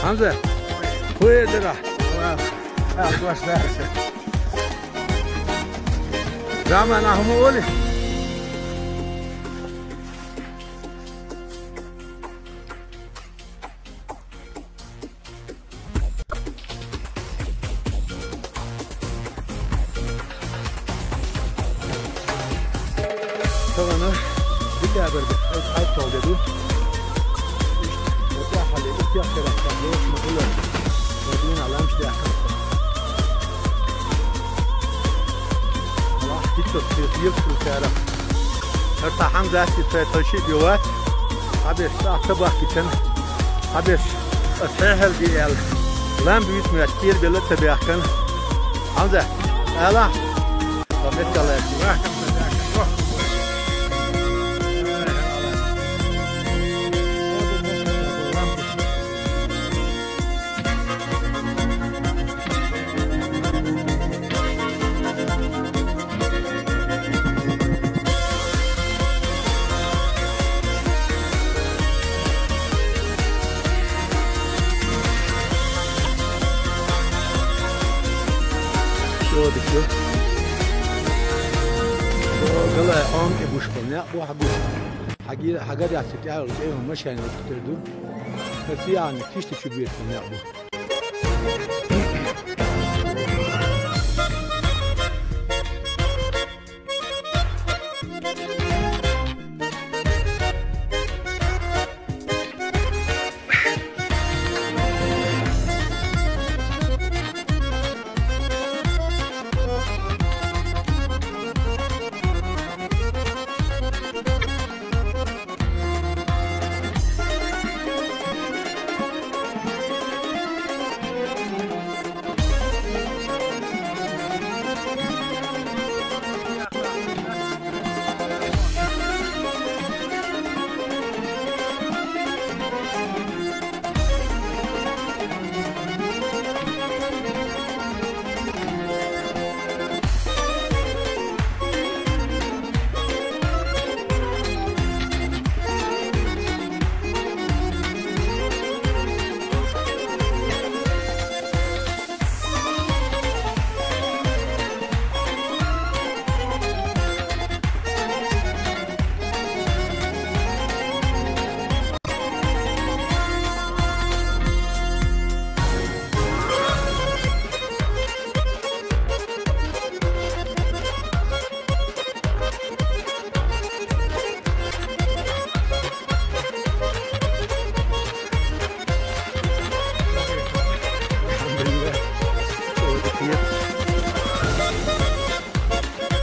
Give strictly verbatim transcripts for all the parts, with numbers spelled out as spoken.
Хьамза, хӀу дара? Ах, баш дара. Заман ахму оли. Тагана декабрь айт тол деду. Ишт, вот я хали, вот я хера, так, вот мы были. Вот мы на ланч, да. Аллах, ты тут, ты, ты, ты, ты, Гьар тахан дасти тӀе таши биват. Абеш, ахта бахкитан. Абеш, асхӀехӀел диэл. Лам бивит муят кир бела табяхкан. Хьамза, ала. Ва меккала. Шодик ё. Гала ам и бушкал, не, бу хагу. Хаги, хага даци тял, э, машин вот терду. Хасиян, кишти чубир, не, бу.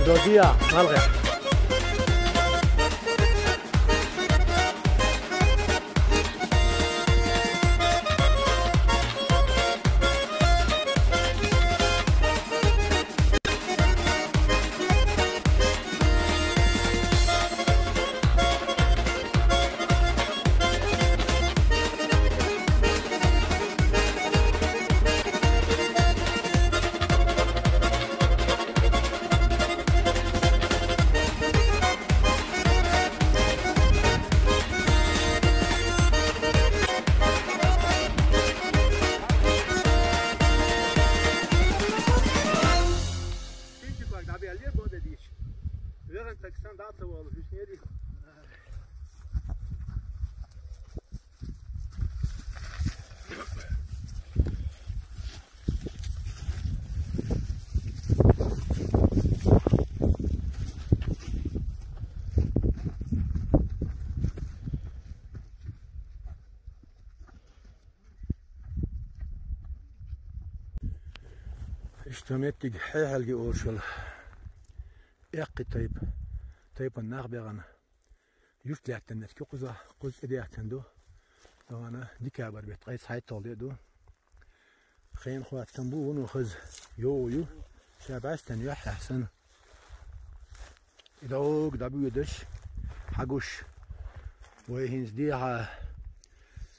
Додия, малгъя. Веган таксан дата вал, хӀусни ди. Иштта меттиг хьехьалги олшал эккхи тайп, тайпан нах бегӀана. Юрт лаьттан нетки кхуза, кхуза тӀедеттан ду. Дагана декабрь бетта, къайса хьайтталде ду. Хен хӀоттам бу, вуно хаза йогӀу ю. Ша бӀаьстан юхь хьаьхсан. И дог дӀабуьдаш, хьагуш. Вай хӀинца дехьа,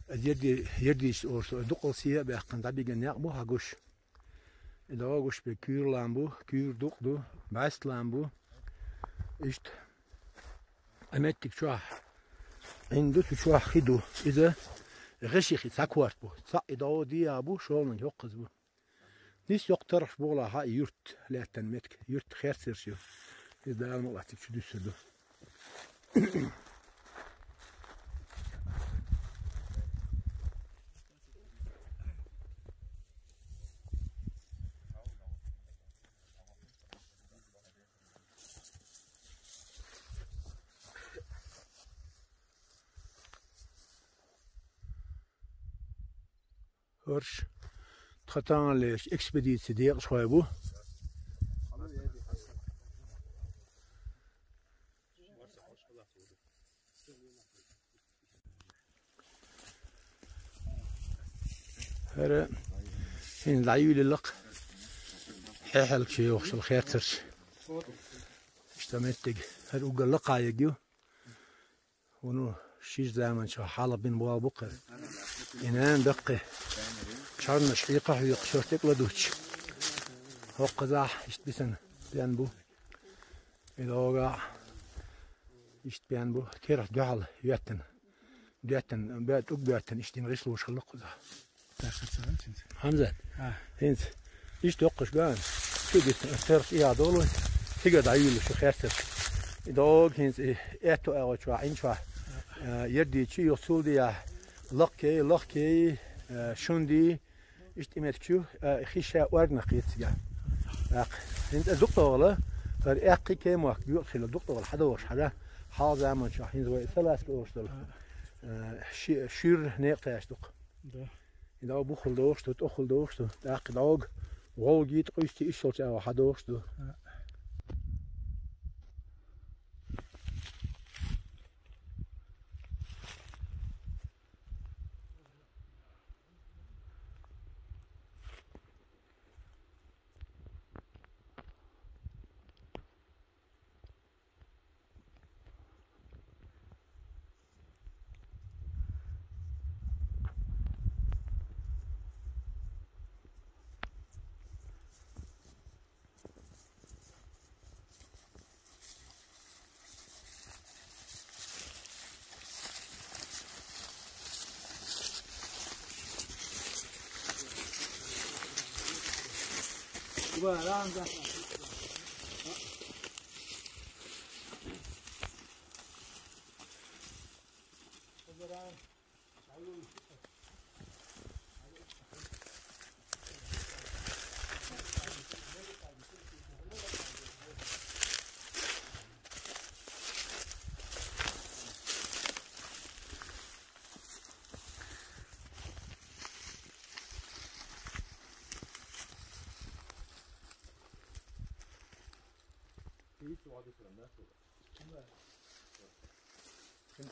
аз ерди-, ердиш оршо, дукъал сия а баьккхина, дӀабиган некъ бу хьагуш. И догуш бе куьйр лам бу, куьйр дукъ ду, бӀаьст лам бу. Иштта. А меттиг чохь Ӏин ду, цу чохь хи ду. Иза ГӀешихи цхьа корта бу. Цхьаъ и дӀо дийя бу, шоланиг йоккхаза бу. Нийса йоккха тархаш бугӀалахьа юрт лаьттан метка, юрт херцарш ю. Иза Дала ма латтиг чу дуьсса ду. ХӀорш тха таханлерча экспедици декъашхой бу. ХӀара хӀинца дӀаюьйлилла-кх хьехьалгаш йохуш йолу херцарш. Иштта меттиг хӀара уггар лакхахь ерг ю. Вуно шиш заманчохь хьалха бина болх бу-кх хӀара. И нана даккхий чорнаш хьекха-хьекха шо стекла дуттуш. ХӀокхузахь иштта бисина бен бу. И догахь иштта бен бу. Терахь дуьхьал йоьттина. Доьттина, бе-, тӀуг боьттина, иштта дина гӀишлош хилла кхузахь. Хьамзат. А. ХӀинца. Иштта йоккхуш бен. Чу дита, терс и а долу. Цига дӀаюьйлуш ю херцарш. И дог хӀинца и аьтту агӀо чохь, Ӏин чохь. А, ердий чи юха цул дия. Лакхкей, лакхкей, а, шундий. Иштта и метка чу, а, хи ша органах кхета цига. ТӀаккха. ХӀинца дукха догӀала, хӀара аьккхий кей мохк буьйкъа хилла дукха догӀала хьадогӀуш хьара. Хьалха заманчохь хӀинца вай салазка олуш долу. А, ши-, шуьйра некъаш ду-кх. Да. И дӀо бухал дохуш ду, тӀохал дохуш ду, тӀаккха дӀог, гӀовгий, ткъуьйсти, ишшалча агӀо хьадохуш ду. А.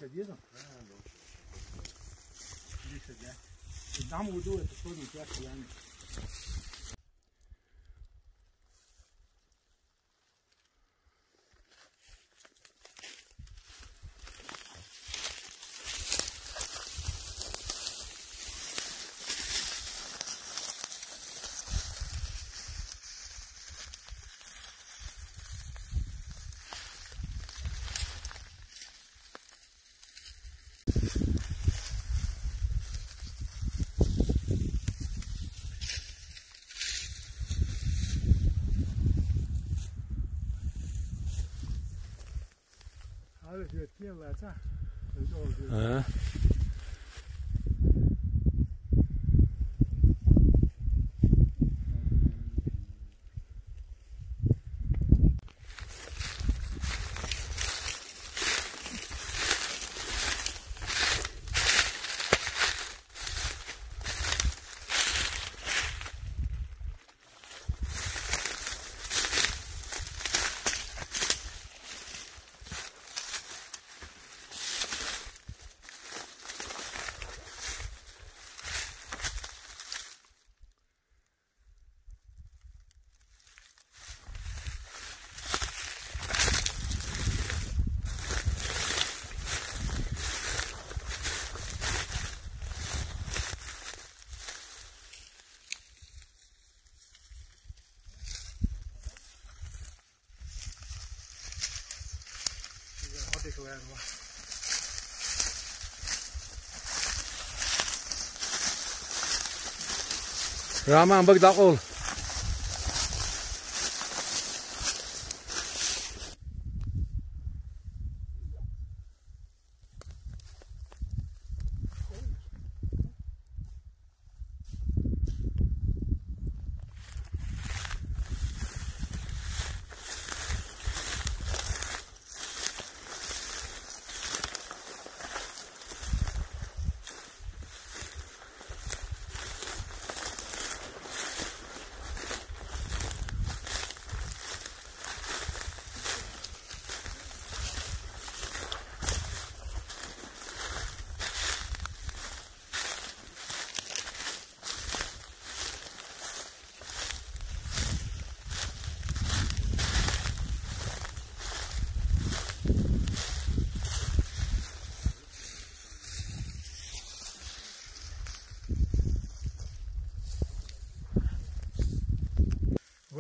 انت ديزن؟ لسه ده. الدعم ودوت الصوت مش وحش يعني. Alles wird hier weiter. ها. Раман, бага дӀакъовла.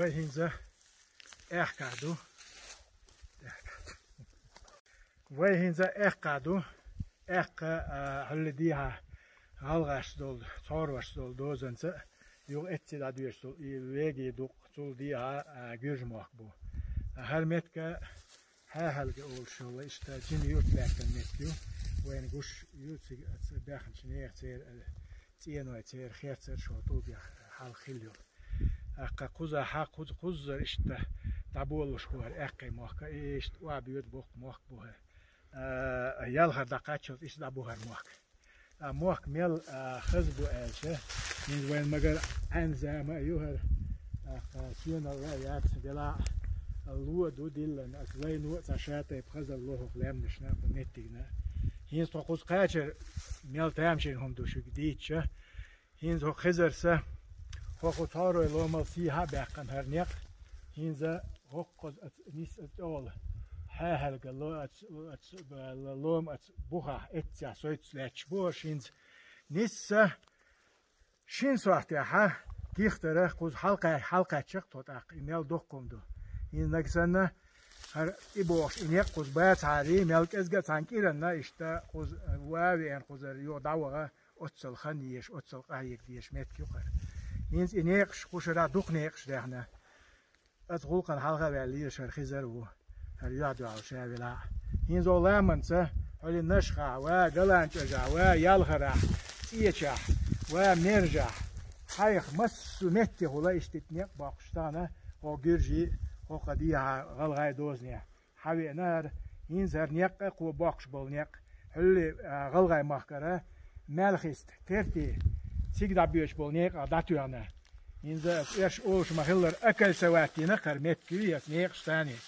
Вай хӀинца аьхка ду. Вай хӀинца аьккха ду. Аьккха, а, хьулли дийхьа гӀалгӀашца долу, цхьорвашца долу дозанца, юха эцци дӀадоьжуш долу и веги дукъ, цул дийхьа, а, гуьржа мохк бу. А, хӀара метка хьаьхьалга олуш йолу, иштта жима юрт лаьттан метка ю. Вайна гуш ю, цига, ца баьхначу нехан церан, а, цӀеной церан херцар шо тӀулгех хьалха хилла йолу. Аккха кхуза хьа, кхуза, кхуззара иштта дӀаболуш бу хӀара аьккхий мохк, иштта охьабоьду боккха мохк бу хӀара. А, ялхара дӀакхаччалц иштта дӀабу хӀара мохк. А, мохк мел, а, хаза бу аьлча, хӀинца вайн магар Ӏаьнза ма ю хӀара, аккха, соьналла а яц, вела а ло ду диллина, аса лайно а цхьа шатайпа хазалла ло хӀокху лаьмнашна, хӀокху меттигна. ХӀинца тхо кхуза кхачар мел тамашийна хӀума ду шуьга дийцча, ХӀинца хӀокху хезарса, хӀокху цхьорой ломал сийхьа а баьккхина хӀара некъ, хӀинца хӀокхуза аца нис а тӀехула, хьаьхьалга ло аца, аца, лома аца бухахь эццехь сойтуш лаьтташ бу хӀорш хӀинца. Нисса шина сохьтехьа тихдара кхуза хьалкха-, хьалкхаьчча тхо тӀаккха, и мел доккха хӀума ду. ХӀинца наг санна, хӀара и бохуш, и некъ кхуза бацахьарий, мел кӀезга а цхьана кӀиранна, иштта кхуза ва а веана кхузара юха дӀаваха, оццал хан езаш, оццал къахьега дезаш меттиг ю хӀара. ХӀинца и некъаш, кхушара дукха некъаш даьхна. Аса гӀуллакхана хьалха а ваьлла лелаш хӀара хезар а ву, хӀара юьхь-дуьхьал ша велахь а. ХӀинца оха ламанца, хьуьлин Нашхахь ва, ГаланчӀожахь ва, Ялхарахь, ЦӀечахь ва, Мержахь, хьайх массо а меттехула иштта некъ боккхуш тахана, хӀокху гуьржий, хӀокху дехьа гӀалгӀай дозанехь. Хьан веана хӀара, хӀинца хӀара некъ а кхо боккхуш болу некъ, хьуьллий, а, гӀалгӀай махкара, Маьлхиста, Терти, цига дӀабоьдуш болу некъах дӀатоьхна. ХӀинца аса эш олуш ма-хиллара, акаль ца ваттийна хӀара меттиг ю аса некъаш царний.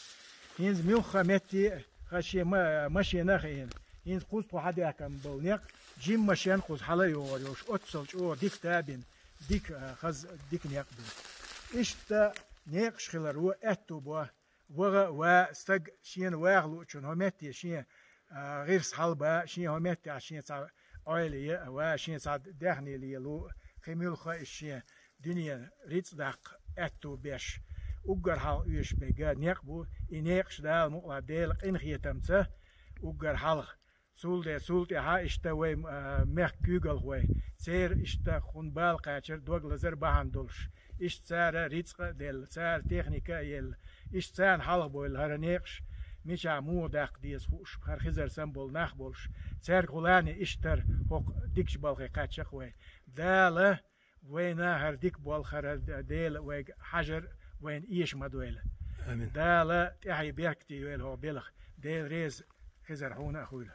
ХӀинца муьлхха метте а, ха шен ма-, машена а хиъна. ХӀинца кхуза тхо хьадаьккхина болу некъ, жима машен кхуза хьала а йогӀур йолуш, оццал чӀогӀа дика да а бина, дика, а, хаза, дика некъ бина. Иштта некъаш хилар ву аьтту бо, ваха а ва, стаг шена ваха луучун хӀо метте шен, а, гӀирс хьалба, шен хӀо меттехь шен цхьа Ӏойла е а ва, шен цхьа даьхни лело, кхин муьлхха а иза шен дуьненан рицкъ даккха аьтту беш. Уггар хьалха оьшуш берг некъ бу, и некъаш Дала мукъалахь Делан къинхетамца уггар хьалха. Цул де, цул тӀаьхьа иштта вай, а, мехкан куьйгалхой, церан иштта кхунна бала кхачар, дог лазар бахьана долуш. Иштта цара рицкъа а делла, цара техника а елла, иштта царна хьалха бевлла хӀара некъаш, мичахь муха даккха деза хууш, хӀара хизар санна болу нах болуш, цаьргахула а иштта хӀара хӀокху дикачу балхе кхаччакх вай. Дала вайна хӀара дика болу хӀара Дела вайга хьажар вайна эша ма дойла. Амин. Дала тӀаьхье беркате йойла хӀокху белхан. Дела реза, хизар хьуна а хуьйла.